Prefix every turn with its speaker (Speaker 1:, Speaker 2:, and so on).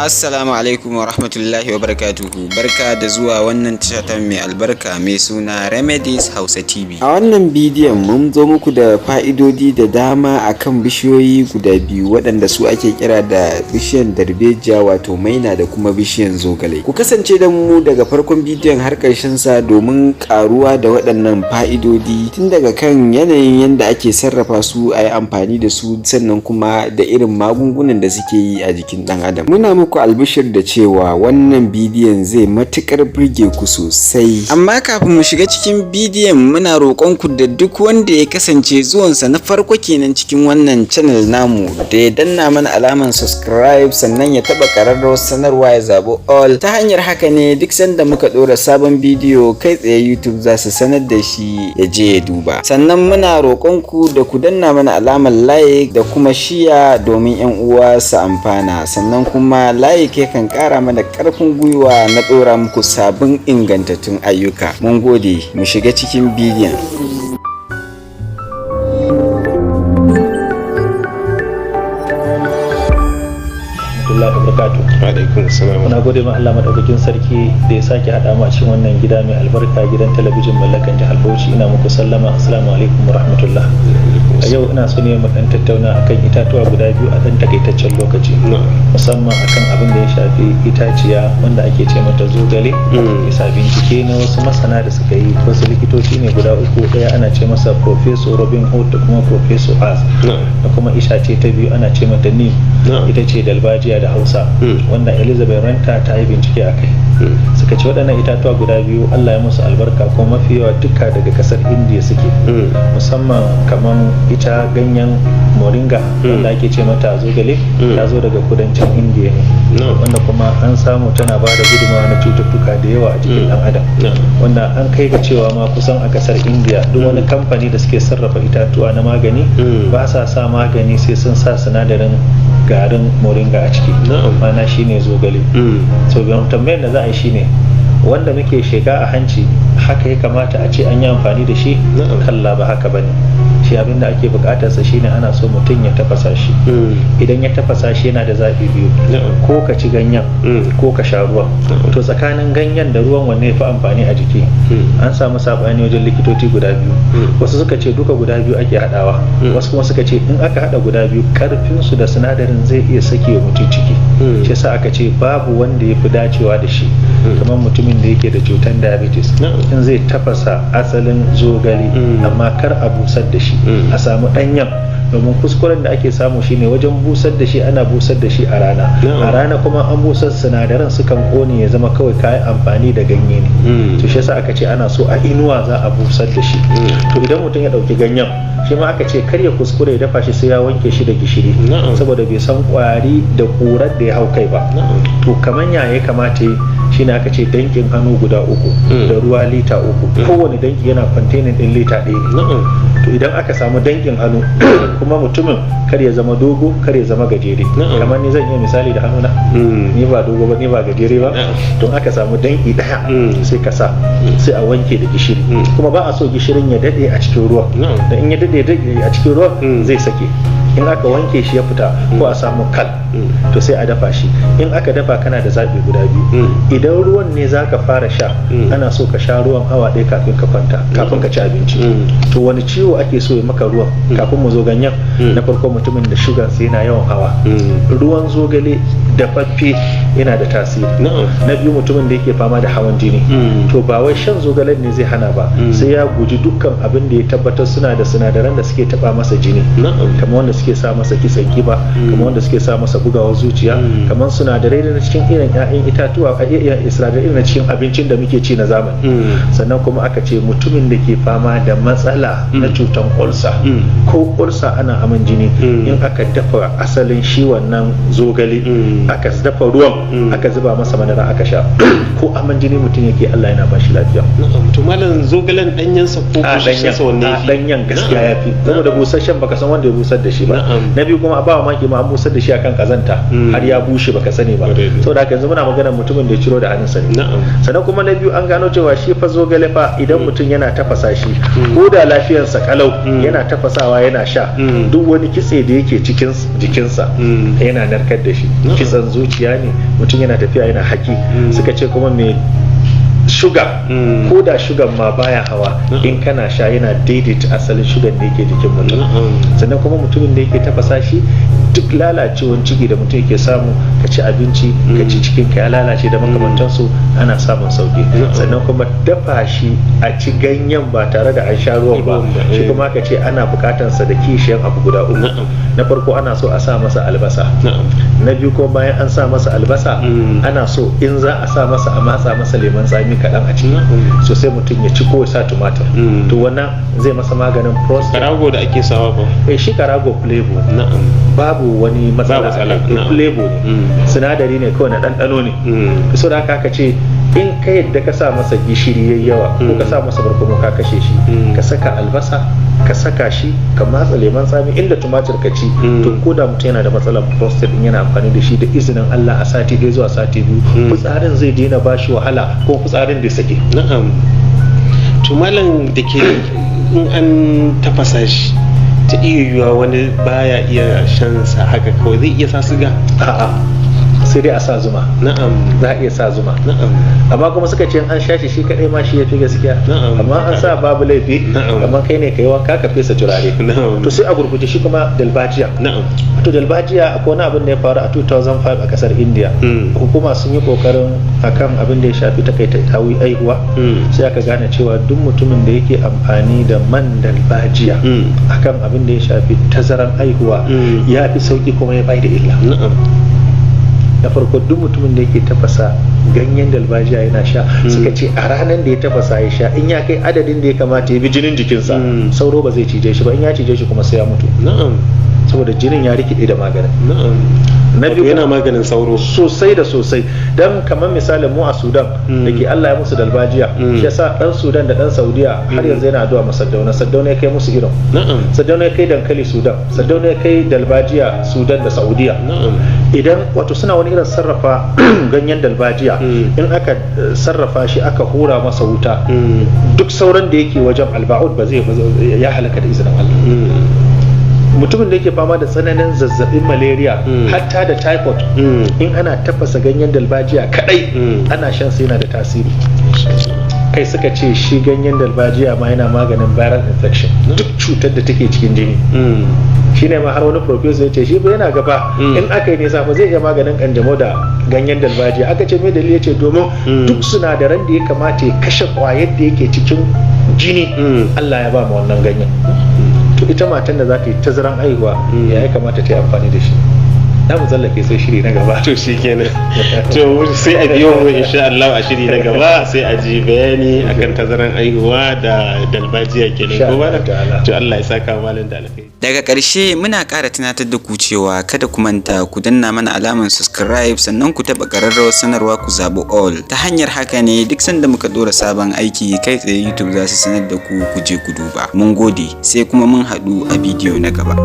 Speaker 1: Assalamu alaikum wa rahmatullahi wa barakatuhu. Barka da zuwa wannan tasha ta mai albarka mai suna Remedies Hausa TV. A wannan bidiyon mun zo muku da fa'idodi da dama akan bishiyoyi guda biyu, waɗanda su ake kira da bishiyan darbejiya, wato maina, da kuma bishiyan zogale. Ku kasance da mu daga farkon bidiyon har ƙarshen sa domin ƙaruwa da waɗannan fa'idodi, tun daga kan yanayin yadda ake sarrafa su a yi amfani da su, sannan kuma da irin magungunan da suke yi a jikin ɗan adam. Muna muku albishir da cewa wannan bidiyon zai matuƙar burge ku sosai. Amma kafin mu shiga cikin bidiyon, muna roƙon ku da duk wanda ya kasance zuwansa na farko kenan cikin wannan channel namu, da ya danna mana alaman subscribe, sannan ya taɓa ƙararrawar sanarwa, ya zaɓi all. Ta hanyar haka ne duk sanda muka ɗora sabon bidiyo, kai tsaye YouTube za su sanar da shi ya je ya duba. Sannan muna roƙon ku da ku danna mana alamar like da kuma share domin 'yan uwa su amfana. Sannan kuma like yakan ƙara mana ƙarfin gwiwa na ɗora muku sabbin ingantattun ayyuka. Mun gode, mu shiga cikin bidiyon.
Speaker 2: Rahmatullahi wabarakatuh.
Speaker 3: Alaikum salam.
Speaker 2: Muna gode ma Allah madaukakin sarki da ya sake haɗa mu a cikin wannan gida mai albarka, gidan talabijin mallakan jihar Bauchi. Ina muku sallama, assalamu alaikum wa rahmatullah. A yau ina so ne mu dan tattauna akan itatuwa guda biyu a dan takaitaccen lokaci, musamman akan abin da ya shafi itaciya wanda ake ce mata zogale. Bisa bincike na wasu masana da suka yi, wasu likitoci ne guda uku, ɗaya ana ce masa Professor Robin Hood da kuma Professor Az, da kuma itace ta biyu ana ce mata neem, ita ce dalbajiya da Hausa, wanda Elizabeth Ranta ta yi bincike a kai. Suka ce waɗannan itatuwa guda biyu Allah ya musu albarka, kuma mafi yawa duka daga ƙasar Indiya suke, musamman kaman ita ganyen moringa wanda ake ce mata zogale, ta zo daga kudancin Indiya ne, wanda kuma an samu tana ba da gudunmawa na cututtuka da yawa a jikin ɗan adam, wanda an kai ga cewa ma kusan a ƙasar Indiya duk wani kamfani da suke sarrafa itatuwa na magani ba sa sa magani sai sun sa sinadarin garin moringa a ciki, mana shine zogale. So tambayar da za a yi shine, wanda muke shiga a hanci, haka ya kamata a ce an yi amfani da shi? Kalla, ba haka bane. Shi abin da ake bukatarsa shine ana so mutum ya tafasa shi. Idan ya tafasa shi, yana da zaɓi biyu: ko ka ci ganyen ko ka sha ruwan. To tsakanin ganyen da ruwan, wanne ya fi amfani a jiki? An samu saɓani wajen likitoci guda biyu. Wasu suka ce duka guda biyu ake haɗawa, wasu kuma suka ce in aka haɗa guda biyu, karfin su da sinadarin zai iya sake wa mutum ciki. Shi yasa aka ce babu wanda ya fi dacewa da shi kamar mutumin da yake da cutar diabetes, in zai tafasa asalin zogale, amma kar a busar da shi, a samu ɗanyen, domin kuskuren da ake samu shine wajen busar da shi, ana busar da shi a rana. A rana kuma an busar, sinadaran sukan kone, ya zama kawai kayan amfani da ganye ne. To shi yasa aka ce ana so a inuwa za a busar da shi. To idan mutum ya ɗauki ganyen, shi ma aka ce kar ya kuskure ya dafa shi sai ya wanke shi da gishiri, saboda bai san kwari da ƙurar da ya hau kai ba. To kaman ya ya kamata yi shine, aka ce dankin hannu guda uku da ruwa lita 3. Kowane danki yana containing din lita 1 ne. To idan aka samu dankin hannu kuma, mutumin kar ya zama dogo, kar ya zama gajere. Kamar ni, zan iya misali da hannuna, ni ba dogo ba, ni ba gajere ba. To aka samu danki daya, sai ka sa, sai a wanke da gishiri. Kuma ba a so gishirin ya dade a cikin ruwan, da in ya dade a cikin ruwan zai sake. In aka wanke shi ya fita, ko a samu kal, to sai a dafa shi. In aka dafa, kana da zaɓi guda biyu. Idan ruwan ne za ka fara sha, ana so ka sha ruwan awa 1 kafin ka kwanta, kafin ka ci abinci. To wani ciwo ake so ya maka ruwan kafin mu zo ganyen? Na farko, mutumin da shugan sai yana yawan hawa, ruwan zogale dafaffe yana da tasiri. Na biyu, mutumin da yake fama da hawan jini. To ba wai shan zogalen ne zai hana ba, sai ya guji dukkan abin da ya tabbatar suna da sinadaran da suke taba masa jini, kamar wanda suke sa masa kitsen kiba, kamar wanda suke sa masa bugawar zuciya, kamar sinadarai na cikin irin 'ya'yan itatuwa, a sinadarai irin na cikin abincin da muke ci na zamani. Sannan kuma aka ce mutumin da ke fama da matsala na cutan ulcer, ko ulcer ana aman jini, in aka dafa asalin shi wannan zogale, aka dafa ruwan, aka zuba masa madara aka sha, ko aman jini mutum yake, Allah yana ba shi lafiya.
Speaker 3: To malam, zogalen danyen sa ko busasshen sa, wanne yafi?
Speaker 2: Danyen gaskiya yafi, saboda busasshen baka san wanda ya busar da shi ba. ba. Na biyu kuma, ba mamaki ma an busar da shi akan kazanta har ya bushe, baka sani ba. Saboda haka yanzu muna magana mutumin da ya ciro da hannunsa ne. Sannan kuma na biyu, an gano cewa shi fa zogale fa, idan mutum yana tafasa shi, ko da lafiyarsa kalau, yana tafasawa yana sha, duk wani kitse da yake cikin jikinsa yana narkar da shi. Kitsen zuciya ne, mutum yana tafiya yana haki. Suka ce kuma mai shuga, ko da shugan ma baya hawa, in kana sha yana daidaita asalin shugan da yake jikin mutum. Sannan kuma mutumin da yake tafasa shi, duk lalacewan ciki da mutum yake samu, ka ci abinci ka ci cikin ka ya lalace da makamantansu, ana samun sauki. Sannan kuma dafa shi a ci ganyen ba tare da an sha ruwan ba, shi kuma aka ce ana bukatansa da kishiyan abu guda uku. Na farko, ana so a sa masa albasa. Na biyu kuma, bayan an sa masa albasa, ana so in za a sa masa, a matsa masa lemon tsami kaɗan a ciki. So sai mutum ya ci ko ya sa tumatir. To wannan zai masa maganin prostate.
Speaker 3: Karago da ake sawa ba?
Speaker 2: Eh, shi karago flavor ne. Babu wani matsala.
Speaker 3: Babu matsala.
Speaker 2: A kai. Flavor ne, sinadari ne kawai na ɗanɗano ne. So da haka aka ce in ka yadda ka sa masa gishiri yayi yawa ko ka sa masa barkono, ka kashe shi. Ka saka albasa, ka saka shi, ka matsa lemon tsami, inda tumatir ka ci. To ko da mutum yana da matsalar prostate din, yana amfani da shi, da izinin Allah a sati 1 zuwa sati 2 fitsarin zai daina bashi wahala ko fitsarin da sake.
Speaker 3: Na'am. To malam, da ke in an tafasa shi, ta iya yiwuwa wani baya iya shan sa haka kawai, zai iya sa siga?
Speaker 2: A'a, sai dai a sa zuma. Za a iya sa zuma. Amma kuma suka ce in an sha shi shi kadai ma shi yafi gaskiya. Amma an sa babu laifi. Amma kai ne kai wanka ka fesa turare. To sai a gurguje, shi kuma dalbajiya. To dalbajiya, akwai wani abin da ya faru a 2005 a kasar India. Hukuma sun yi kokarin akan abin da ya shafi takaita aihuwa. Sai aka gane cewa duk mutumin da yake amfani da man dalbajiya akan abin da ya shafi tazaran aihuwa, ya fi sauki kuma ya bai da illa. Na farko, duk mutumin da yake tafasa ganyen dalbajiya yana sha, suka ce a ranar da ya tafasa ya sha, in ya kai adadin da ya kamata ya bi jinin jikinsa, sauro ba zai cije shi ba. In ya cije shi kuma, sai ya mutu, saboda jinin ya rikide da maganin. Na
Speaker 3: Wato
Speaker 2: biyu
Speaker 3: yana maganin sauro.
Speaker 2: Sosai da sosai. Don kamar misalin mu a Sudan, da ke Allah ya musu dalbajiya, shi yasa dan Sudan da dan Saudiya har yanzu yana addu'a ma Saddauna. Saddauna ya kai musu irin, Saddauna ya kai dankali Sudan, Saddauna ya kai dalbajiya Sudan da Saudiya. Idan wato suna wani irin sarrafa ganyen dalbajiya, in aka sarrafa shi aka hura masa wuta, duk sauran da yake wajen alba'ud ba zai ya halaka da izinin Allah. Mutumin da yake fama da tsananin zazzabin malaria, hatta da typhoid, in ana tafasa ganyen dalbajiya kadai ana shan sa, yana da tasiri. Kai, suka ce shi ganyen dalbajiya ma yana maganin viral infection, duk cutar da take cikin jini. Shine ma har wani professor ya ce shi ba yana gaba, in aka yi nisa fa zai iya maganin kanjamau da ganyen dalbajiya. Aka ce me dalili? Ya ce domin duk sinadaran da ya kamata ya kashe kwayar da yake cikin jini, Allah ya ba mu wannan ganyen. To ita matan da za ta yi tazaran haihuwa, ya kamata ta yi amfani da shi? Na mu tsallake, sai shiri na gaba.
Speaker 3: To shi kenan. To sai a biyo mu insha Allah a shiri na gaba, sai a ji bayani akan tazaran aihuwa da dalbajiya kenan.
Speaker 2: Insha
Speaker 3: Ko ba?
Speaker 2: Allah ta'ala.
Speaker 3: To Allah ya saka malam da alkhairi.
Speaker 1: Daga ƙarshe, muna ƙara tunatar da ku cewa kada ku manta ku danna mana alamar subscribe, sannan ku taɓa ƙararrawar sanarwa, ku zaɓi all. Ta hanyar haka ne duk sanda muka ɗora sabon aiki, kai tsaye YouTube za su sanar da ku, ku je ku duba. Mun gode, sai kuma mun haɗu a bidiyo na gaba.